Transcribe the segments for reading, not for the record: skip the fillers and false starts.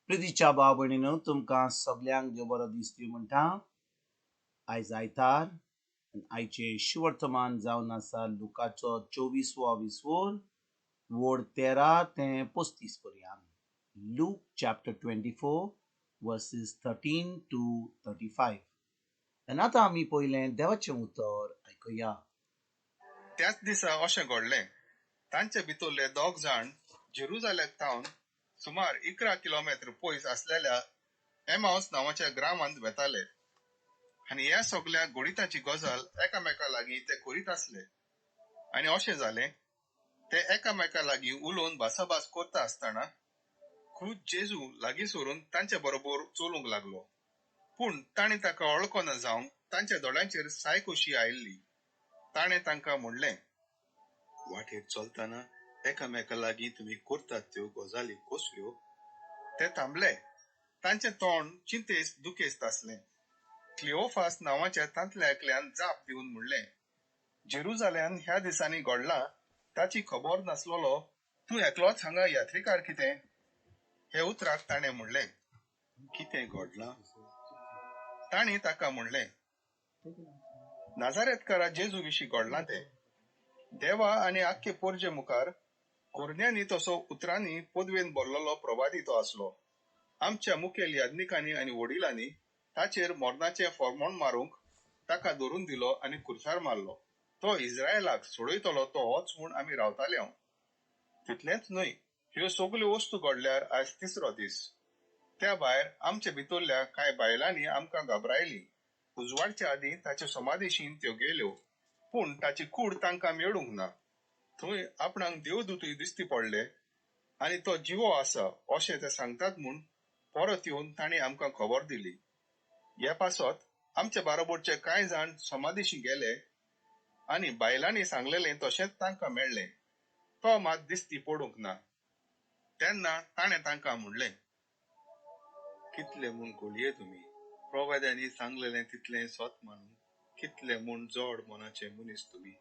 प्रितीच्या भाव भयणीनो, तुमकां सगल्यांक देव बरो दीस दिवं म्हणटा. आयज आयतार आनी आयचें शुवर्तमान जावन आसा लुकाचो चोवीसवो विसवोर, वोड 13 ते 35 पर्यंत. Luke chapter 24 verses 13 to 35. आनी आतां आमी पयलें देवाचें उतर आयकुया. त्याच दिसा अशें घडलें, तांचे भितरले दोग जाण जेरुजालेक थावन सुमार 11 किलोमेत्र पयस आसलेल्या एमावस नांवाच्या ग्रामांत वेताले आनी ह्या सगल्या घडिताची गजाल एकामेका लागीं ते करीत आसले. आनी अशें जालें, ते एकामेका लागीं उलोवन भासाभास करता आसतना खूद जेजू लागीं सरून तांचे बरोबर चलूंक लागलो. पूण तांणी ताका वळखना जावंक तांच्या दोळ्यांचेर साय कशी आयिल्ली. ताणें तांकां म्हणलें, वाटेर चलतना एकामेका लागीं तुमी करतात त्यो गजाली कसल्यो? ते थांबले. तांचें तोंड चिंतेस्त दुखेस्त आसलें. क्लिओफास नांवाच्या तांतल्या एकल्यान जाप दिवन म्हणलें, जेरुजाल्यान ह्या दिसांनी घडलां ताची खबर नासलेलो तूं एकलोच हांगा यात्रिकार कितें? हे उतराक ताणें म्हणलें, कितें घडलां? तांणी ताका म्हणलें, नाजारेतकारा जेजू विशीं घडलां तें. देवा आनी आख्खे पोरजे मुखार कोरन्यांनी तसो उतरांनी पदवेन भरलेलो प्रवादी तो आसलो. आमच्या मुखेल याज्ञिकांनी आनी वडिलांनी ताचेर मरणाचें फॉर्मोण मारूंक ताका धरून दिलो आनी खुर्सार मारलो. तो इस्रायलाक सोडयतलो तो होच म्हूण आमी रावताले. हांव तितलेंच न्हय, ह्यो सगल्यो वस्तू घडल्यार आयज तिसरो दीस. त्या भायर आमचे भितरल्या कांय बायलांनी आमकां घाबरायलीं. उजवाडच्या आदीं ताचे समाधीशीन त्यो गेल्यो, पूण ताची कूड तांकां मेळूंक ना. थंय आपणाक देवदूतय दिश्टी पडले आनी तो जिवो आसा अशें ते सांगतात म्हूण परत येवन तांणी आमकां खबर दिली. हे पासत आमचे बाराबरचे कांय जाण समाधीशी गेले आनी बायलांनी सांगलेलें तशेंच तांकां मेळ्ळें. तो मात दिश्टी पडूंक ना. तेन्ना ताणें तांकां म्हणलें, कितले म्हूण घोळये तुमी, प्रवाद्यांनी सांगलेलें तितलें सत मानूंक कितले म्हूण जड मनाचे मनीस तुमी.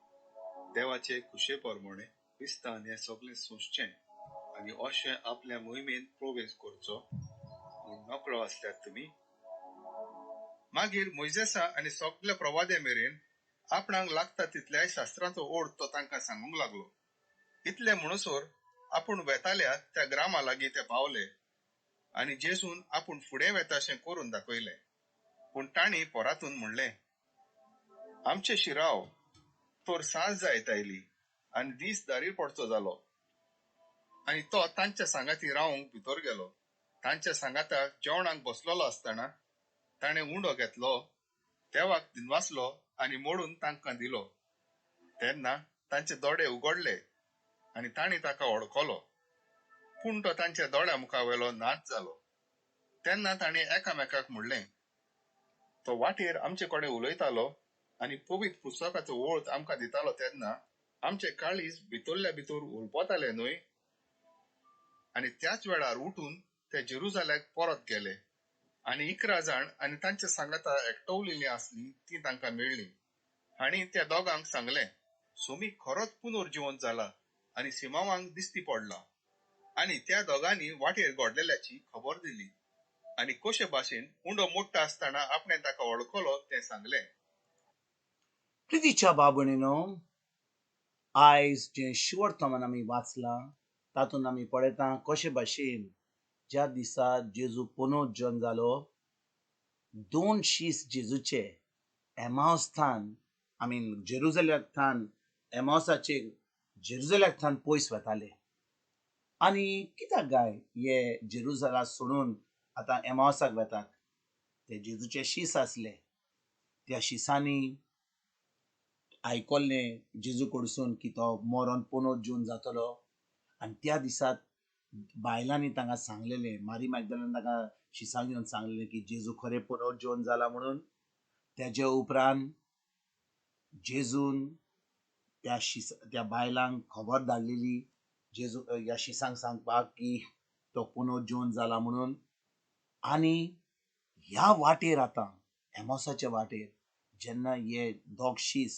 देवाचे खुशे प्रमाणे क्रिस्तान हें सगळें सोंसचें आनी अशें आपल्या मोहिमेंत प्रवेश करचो म्हूण नकळो आसल्यात तुमी. मागीर मोयजेसा आनी सगल्या प्रवाद्या मेरेन आपणाक लागता तितल्याय शास्त्रांचो ओर्द तो तांकां सांगूंक लागलो. इतले म्हणसर आपूण वेताल्या त्या ग्रामा लागीं ते पावले आनी जेजून आपूण फुडें वेताशें करून दाखयलें. पूण तांणी परातून म्हणलें, आमचे शिराव तर सांज जायत आयली आनी दीस दारीर पडचो जालो. आनी तो तांच्या सांगाती रावंक भितर गेलो. तांच्या सांगाताक जेवणाक बसलेलो आसतना ताणें उंडो घेतलो, देवाक दिनवासलो आनी मोडून तांकां दिलो. तेन्ना तांचे दोळे उगडले आनी तांणी ताका वळखलो. पूण तो तांच्या दोळ्या मुखावेलो नाच जालो. तेन्ना तांणी एकामेकाक म्हणलें, तो वाटेर आमचे कडेन उलयतालो आनी पवित्र पुस्तकाचो वळख आमकां दितालो तेन्ना आमचे काळीज भितरल्या भितर उलपताले न्हय? आनी त्याच वेळार उठून ते जेरुजाल्याक परत गेले आनी 11 जाण आनी तांच्या सांगाता एकटवलेलीं आसलीं तीं तांकां मेळ्ळीं. आनी त्या दोगांक सांगलें, सोमीक खरोच पुनर्जिवंत जाला आनी सिमांवाक दिश्टी पडला. आनी त्या दोगांनी वाटेर घडलेल्याची खबर दिली आनी कशे भाशेन उंडो मोडटा आसतना आपणें ताका वळखलो तें सांगलें. प्रितीच्या भाव भयणीनो, आयज जें शुवर्तमान आमी वाचलां तातूंत आमी पळयता कशे भाशेन ज्या दिसा जेजू पुनर्जन जालो, दोन शीस जेजूचे एमावस्थान I mean जेरुजल्याक थान एमावसाचे जेरुजल्याक थान पयस वताले. आनी कित्याक गाय हे जेरुजला सोडून आतां एमावसाक वेतात? ते जेजूचे शीस आसले. त्या शिसांनी आयकल्लें जेजू कडसून की तो मरोन पुनर्जीवन जातलो. आनी त्या दिसा बायलांनी तांकां सांगलेलें, मारी मॅगदलीन तांकां शिसांक येवन सांगलेलें की जेजू खरें पुनर्जीवन जाला म्हणून. तेजे उपरांत जेजून त्या शिस त्या बायलांक खबर धाडलेली जेजू ह्या शिसांक सांगपाक की तो पुनर्जीवन जाला म्हणून. आनी ह्या वाटेर आतां एमोसाच्या वाटेर जेन्ना हे दोग शीस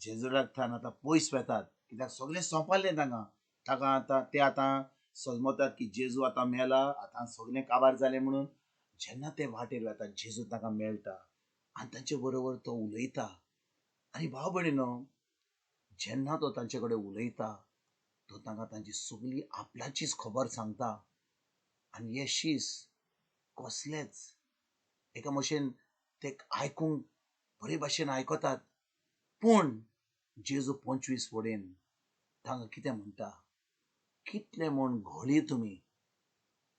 जेजुराक थावन आतां पयस वेतात, कित्याक सगळें सोंपलें तांकां, ताका आतां ते आतां सजमतात की जेजू आतां मेला, आतां सगळें काबार जालें म्हणून. जेन्ना ते वाटेर वता जेजू तांकां मेळटा आनी तांचे बरोबर तो उलयता. आनी भाव भयणीनो, जेन्ना तो तांचे कडेन उलयता तो तांकां तांची सगळी आपल्याचीच खबर सांगता. आनी हे शीस कसलेच एका भशेन ते आयकूंक बरे भाशेन आयकतात, पूण जेजू 25 वडेन तांकां कितें म्हणटा, कितले म्हूण घोळी तुमी,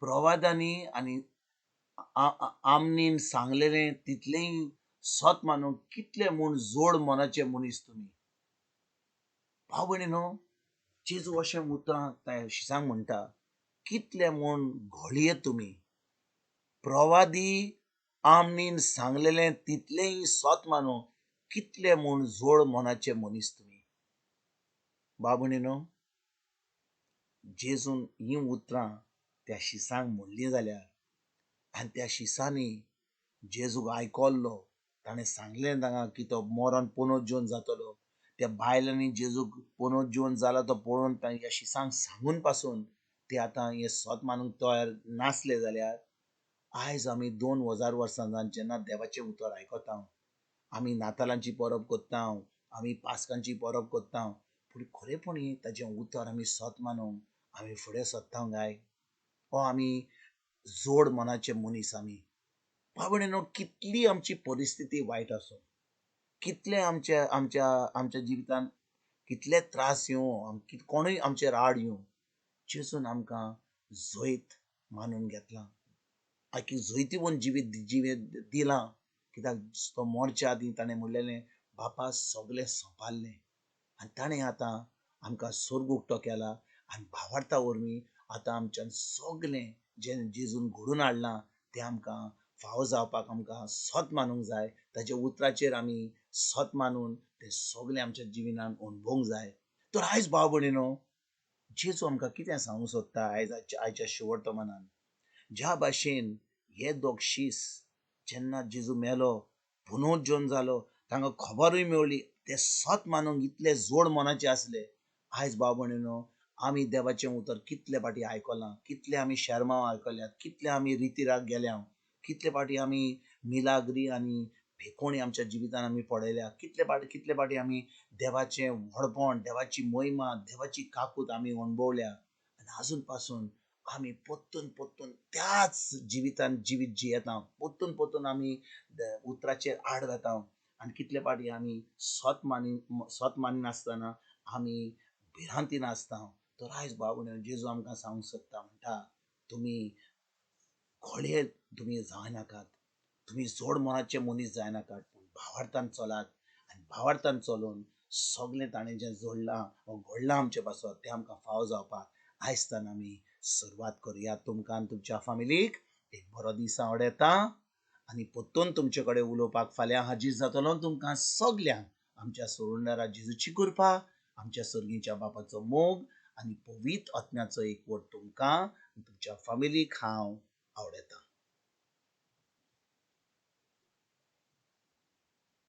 प्रवादांनी आनी आमनीन सांगलेलें तितलेंय सत मानूंक कितले म्हूण जोड मनाचे मनीस तुमी. भाव भयणीनो, जेजू अशें उतरां त्या शिसांक म्हणटा, कितले म्हूण घोळये तुमी, प्रवादी आमनीन सांगलेलें तितलेंय सत मानूंक कितले म्हूण जोड मनाचे मनीस तुमी. भाव भयणीनो, जेजून हीं उतरां त्या शिसांक म्हणलीं जाल्यार आनी त्या शिसांनी जेजूक आयकल्लो, ताणें सांगलें तांकां की तो मरण पुनोत जिवन जातलो. त्या बायलांनी जेजूक पुनोत जिवन जाला तो पळोवन ह्या शिसांक सांगून पासून ते आतां हें सत मानूंक तयार नासले जाल्यार आयज आमी 2000 वर्सां जावन जेन्ना देवाचें उतर आयकता, आमी नातालांची परब करता, आमी पास्कांची परब करता, पूण खरेपणी ताचें उतर आमी सत मानूंक आमी फुडें सरता काय? ओ आमी जोड मनाचे मनीस आमी. भाव भयणीनो, कितली आमची परिस्थिती वायट आसूं, कितले आमच्या आमच्या आमच्या जिवितान कितले त्रास येवं, कोणूय आमचेर आड येवं, जेजून आमकां जैत मानून घेतलां, आकी जैतिवंत जिवीत दिलां. कित्याक तो मरच्या आदीं ताणें म्हणलेलें, बापा सगळें सोंपारलें. आनी ताणें आतां आमकां स्वर्ग उक्तो केला आनी भावार्था वरवीं आतां आमच्यान सगळें जें जेजून घडून हाडलां तें आमकां फावो जावपाक आमकां सत मानूंक जाय. ताच्या उतराचेर आमी सत मानून तें सगळें आमच्या जिवितान अणभवूंक जाय. तर आयज भाव भयणीनो, जेजू आमकां कितें सांगूंक सोदता आयज आयच्या शिवर्तमानान, ज्या भाशेन हे दोग शीस जेन्ना जेजू मेलो, पुनोत जिवन जालो, तांकां खबरूय मेवली, ते सत मानूंक इतले जोड मनाचे आसले. आयज भाव भयणीनो, आमी देवाचें उतर कितले फाटी आयकलां, कितले आमी शेरमांव आयकल्यात, कितले आमी रितीराक गेल्या, कितले फाटी आमी मिलाग्री आनी भेकोणी आमच्या जिवितान आमी पळयल्या, कितले फाटी आमी देवाचें व्हडपण, देवाची महिमा, देवाची काकूत आमी अणभवल्या. आनी आजून पासून आमी परतून परतून त्याच जिवितान जिवीत जियेता, परतून परतून आमी उतराचेर आड वता आनी कितले फाटी आमी सत मानिनासतना आमी भिरांतीन आसता. तर आयज भाव भयणीनो, जेजू आमकां सांगूंक सोदता, म्हणटा तुमी घोळे तुमी जायनाकात, तुमी जोड मनाचे मनीस जायनाकात, पूण भावार्थान चलात आनी भावार्थान चलून सगळें ताणें जें जोडलां वा घडलां आमचे पासत तें आमकां फावो जावपाक आयजतान आमी सुरवात करुया. तुमकां आनी तुमच्या फामिलीक एक बरो दीस आवडटा आनी परतून तुमचे कडेन उलोवपाक फाल्यां हाजीर जातलो. तुमकां सगल्यांक आमच्या सोडणारा जेजूची कृपा, आमच्या सर्गीच्या बापाचो मोग आनी पवित्र आत्म्याचो एकवट तुमकां तुमच्या फामिलीक हांव आवडटा.